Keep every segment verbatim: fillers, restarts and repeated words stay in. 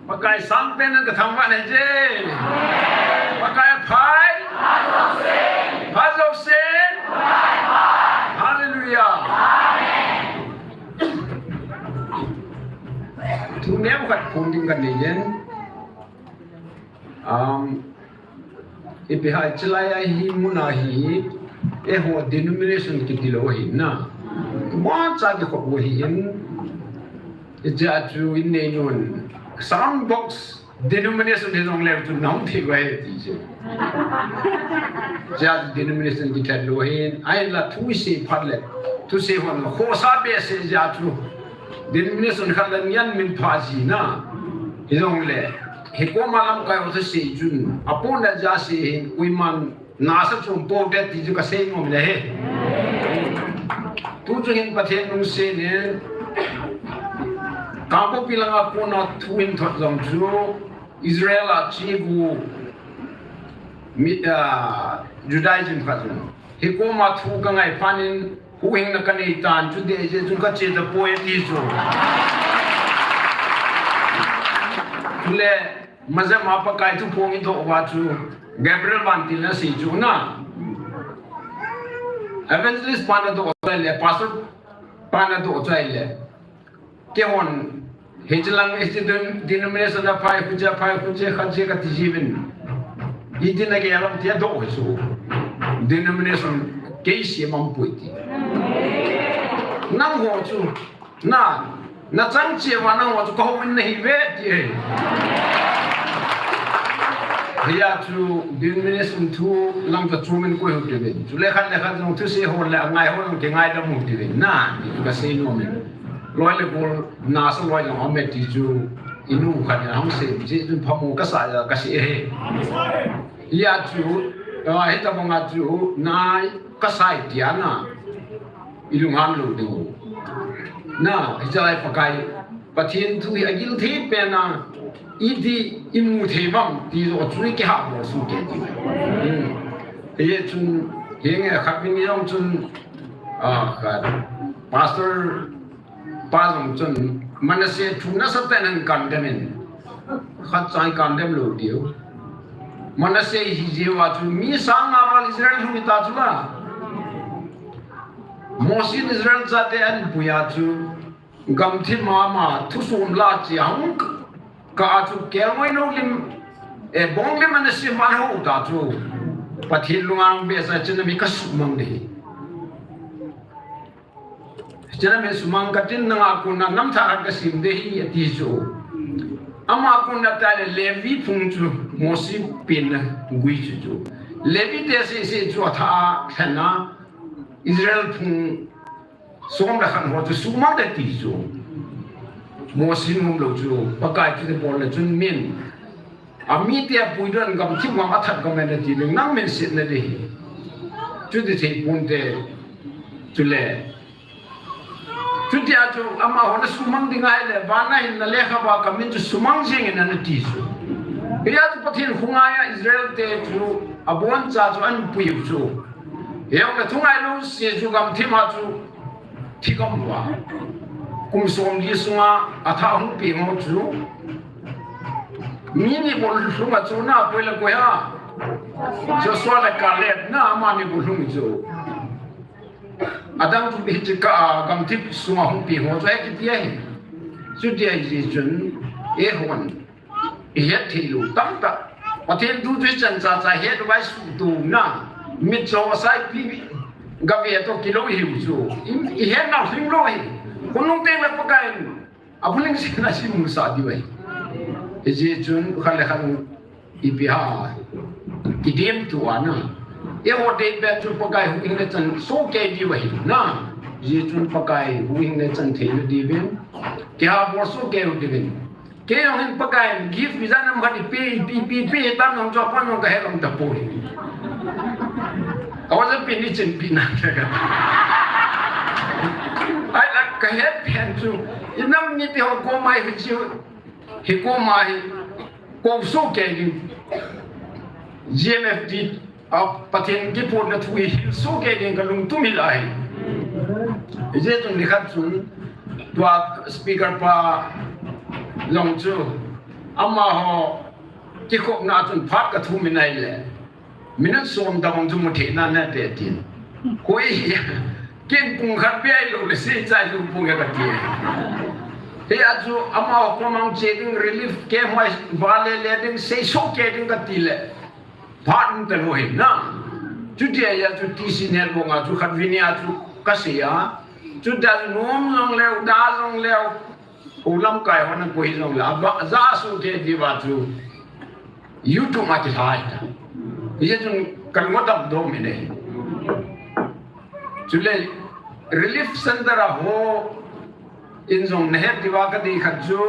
Pakai sangpen in kathangvah nahi je. Pakai aphai. Phat jouse. Hallelujah. Thu neo khat phong ding kanei in. Um, ipi ham, chulai a hi mun a hi, eiho denomination kiti lou ahi na. Mo cha kikhop u ahin, ijeh chu in nei nun, sound box denomination hi jong leu chu nahung thei uve ti chu. Ijeh chu denomination kithat lou ahin, ahinla thu isei phat le, thusei hon khohsah behseh jeh chu. Denomination khat le ni a min pha ji na. Hijongle, hikoma lamkai ho thusei chun, apohna jeh a sei hin, koiman nasa chom pou te ti chu kasei nom le he. Tu chu hin Pathen lungset in, Kangpokpi langa kona thu hin thot jong chu, Israel a che u mi, ah, Judaism khat chu. Hikoma thu kangai phat in, huhhingna kanei tan, chuti jeh chun kache tapoi ati chu. Chule, majem a Pakai thuphong idoh uva chu, Gabriel Vantil in asei chu na. Evangelist pan adoh chu ahile, pastor pan adoh chu ahile. Keihon, hiche lang hiche den-, denomination aphai, huche aphai, huche khat che kati jiuvin. Iti nagel ham tia doh u chu. Denomination kei sem aum poi ti. Nangho chu, na, nachang cheh uva nangho chu kahou in nahi uve ti ahi. Hijeh chu denomination thu lang kachom in koi u hite uvin. Chule khat le khat jong thusei ho le angai ho jong kingaidam u hite uvin. Na, ti chu kasei nom in. Loi le gol nasa loi jong aume ti chu inu khat in ahung sei, ijeh chun phamo kasah a kasei ahi. Hijeh chu, ah, hitobang a chu, nai kasei tia na, ilunghan lou diu. Na, hichelai Pakai, Pathen thu hi agil thei pen a, iti imu thei uvem ti joh chu ikihah bol soh kei diu. Hmm. Hijeh chun, henge khat vin jong chun, ah, khat, Pastor pa jong chun Manasseh thu nasatah in ahin condemn in. Khat cha ahin condemn lou diu. Manasseh hi jeh uva chu mi sang nga val Israel lhung hita chu la. Mosi in Israel chate ahin pui a chu gamthip a ama thusom la chi ahung kah a chu kelngoi nou lim, eh, bong lim ana sim a ahung ta chu. Pathen lunga behseh chun mi kasumang ding ahi. Chule mi sumang katin nanga kona nam thah khat kasim ding ahi ati chu. Ama kona tah le Levi phung chu Mosi penna gui chu chu. Levi te seh seh chu athah a lhen a Israel phung som le khat ho chu sumang ding ati chu. Mosi in umlou chu Pakai thutep bol le chun min Amite apui dan gamthip vang athat gam e nati ding, nang min setna ding ahi. Chuti thei ponte, chule. Chutia chu amaho na sumang ding ahile, vana hin na lekhabu a kamin chu sumang jing in ana ti chu. Hia chu Pathen khongai a Israel te chu aboncha chu ana pui u chu. Hijongle thungai lou se chu gamthip a chu thi gam lou a. Kum somli sunga athah hung peng ho chu. Mi ni bol lhung a chu na poi le koi a. Joshua le Caleb na amani bol lhung chu. Adang chu hiche ka, a, gamthip sunga hung peng ho chu ahi kiti ahi. Chuti ahi jeh chun eihon ihet thei lou tamtah. Pathen thu chu ichan chacha het uva isuhto na. Mitcho asai pi gave to kilou ihiu chu. I, ihet nau lhing lou ahi. Khonung teng le Pakai in Aphuning sina simusah diu ahi. Hijeh chun khat le khat ipi ham kidem tu ana. Eiho dei pet chu Pakai huhhing le chan soh kei diu ahi na. Hijeh chun Pakai huhhing le chan thei diuvin. Kihahbol soh kei diuvin. Kei jong hin Pakai in gift visa nam khat ipi, ipi, ipi, ipi, tam jong chu apan jong kahet lou tapoi. Awa ja pi ni chin pi na. Ai la kahet pen chu. Inam ni pi ho koma hi chu. Hikoma hi. Kou soh kei ding. G M F D. A, Pathen kipotna thu hi hil soh kei ding kalungtum hi lai. Hijeh chun nikhat chun tua speaker pa jong chu Amaho kikhopna chun phat kathum in ahile, minute som tabang chu muthei nante tin. Koi, ken pung khat beh ahilou le, seichai lou pung e kati. Hia chu amaho koma che ding, relief camp hoi vale le ding, seisoh kei ding kati le, phat um talou ahi na. Chutia chu T C Network a chu khatvei nia chu kasei a. Chutia chu nom jong leu, da jong leu, u lamkai hon akoi jong le, ava, ja su te diuva chu YouTube a kilhai ta. Hijeh chun kalung adam dom in ahi. Chule relief center a hon jong nahet diuva kadei khat chu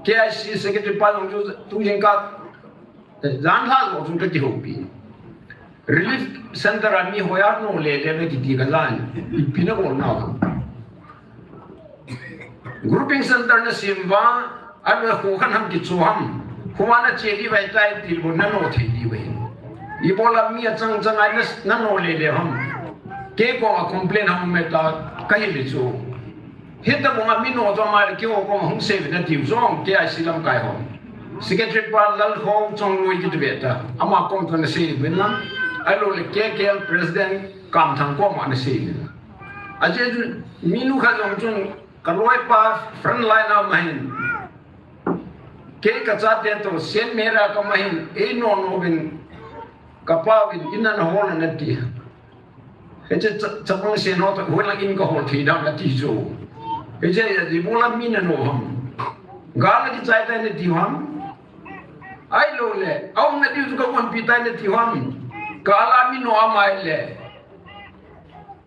K I C secretary pa jong chu tu jingkah, eh, jan lha jong chun kakihoupi. Relief center a mi hoiya no le le na kiti kajan. Ipi nabol nau ham. Grouping center nasem uva, ahilou le kho khat ham kicho ham. Kho a nache diu ahitai tilbou nano thei diu ahi. Ibola mi achang chang a na, nano le le ham. Kei koma complain ham me ta kahil le chu. Hitabang a mi no chu ama le keiho koma hung seiuvin atiu jong K I C lamkai hon. Secretary pa Lalkhongchongloi kiti beh ta. Ama kom chu nasei uvin lang. Ahilou le K K L President Kamthang koma nasei uvin lang. Ajeh chu minu khat jong chun kaloipa frontline a um ahin. Kei kachate toh Saint Mary a kaum ahin, eino nouvin, kapauvin, in ana hol in ati. Hiche cha, chapang sen ho toh, hoilang in kahol thei dam nati chu. Hiche a ibola mi nano ham. Gal a kichai tai nati ham. Ahilou le, aumna diu chu kavonpi tai nati ham. Gal a mi no ama le.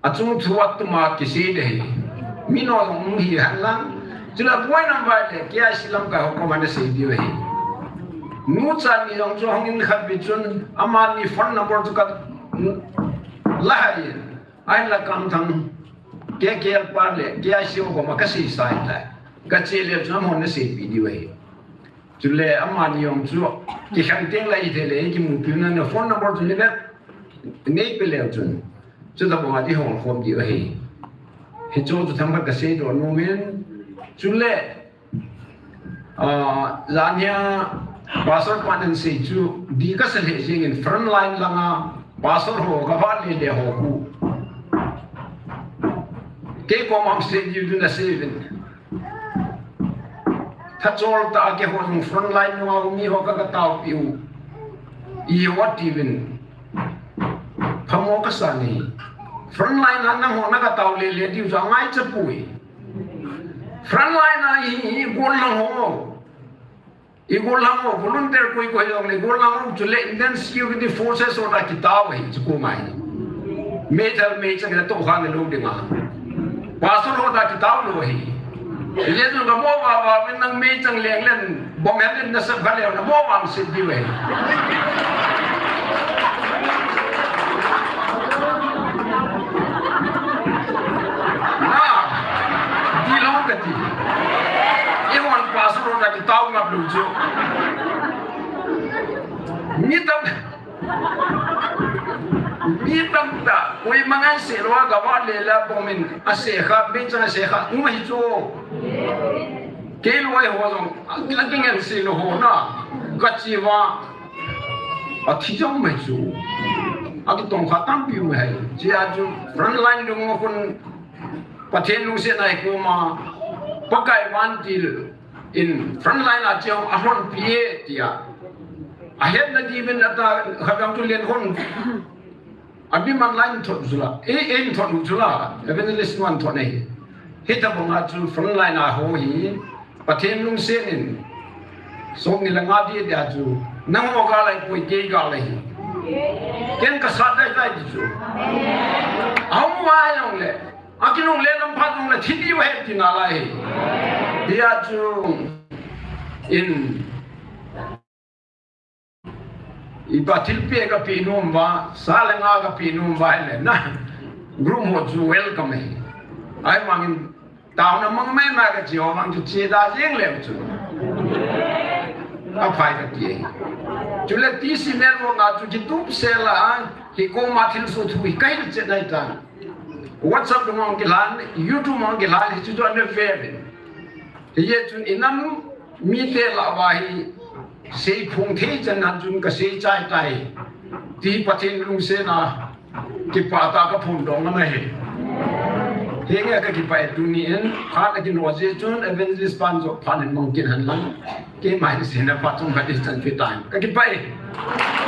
Achung thu atuma kisei ding ahi. Mi no jong hi hen lang. Chule point number le, K I C lamkai ho koma nasei diu ahi. Nucha ni jong chu hung in khatvei chun, amani phone number chu kala hai. Ahinla Kamthang, K K L pa le, K I C ho koma kasei sai tai. Kache le chun amahon naseipi diu ahi. Chule amani jong chu, kikhen teng le ithei le, kimupi na phone number chu neipe, neipe leu chun. Chutabang a iholkhom diu ahi. Hichu chu themkhat kasei doh nom in. Chule, ah, jan hia Pastor pan asei chu, dih kasa lheh jeng in frontline langa, Pastor ho kavale le ho khu. Kei koma hung sei diu chu nasei uvin. Thachol tah a keiho jong frontline nunga um mi ho ka, kataopiu. Iho atiuvin. Phamo kasa e. Frontline a nangho nakatao le le diu chu angaicha poi. Frontline a hi, hi, gollhang ho. Igollhang ho, volunteer koi koi jong le, gollhang ho chule Indian Security Forces ho toh kitao ahi, chu koma hi. Meithal meichang kitoh kha nalou dinga. Pastor ho toh kitao lou ahi. Hijeh chun kamo vava uvin nang meichang leng len, bomb hel in nasep kha leu, namo vang sep diu ahi. Na, tilou kati. Eihon pastor ho toh kitao ngap lou chu. Mi tam, mi tamtah, koima ngaisah lou a gava le la bomb in asekha, meichang asekha, um ahi chu. Kei loi ho jong, akingel sah lou ho na, kachi uva, athi jong um ahi chu. Akitongkha tampi um ahi. Hijeh a chu, frontline dunga khun, Pathen lungsetna hi koma, Pakai vantil in frontline a cheng ahonpi e tia. Ahetna diuvin ata khat jong chu len hon. Abi man line thot jula. E, e thot jula. Evangelist man thot nei. Hitabang a chu frontline a ho hi. Pathen lungset in. Som ni le nga dia dia chu. Nangho gal ahipoi kei gal ahi. Ken kasat dai dai ti chu. Ahung va jong le. Akinungle lam phat nung le thi diu ahi tina lai. Hijeh chun in ipa thilpeh kapeh nom uva, sa le nga kapeh nom uva ahile na. Group ho chu welcome ahi. Ahivangin taona mang mai mai kachi ho vang chu che da jeng leu chu. Aphai kati ahi. Chule T C Network a chu kitup sel a, hi koma thilsoh thu hi kahil chet nai tan. WhatsApp dunga hung kilhan, YouTube a hung kilhan, hichu chu ana ve ve. Hijeh chun inam Mite lah uva hi seiphong thei chan nan chun kasei chai tai. Ti Pathen lungsetna kipah tah a kaphongdoh ngam ahi. Henge kakipah e, tuni in phat akino jeh chun evangelist pan jong phat in mang kit hen lang. Keima hin sena pa chungkhat in chan pe tai. Kakipah e.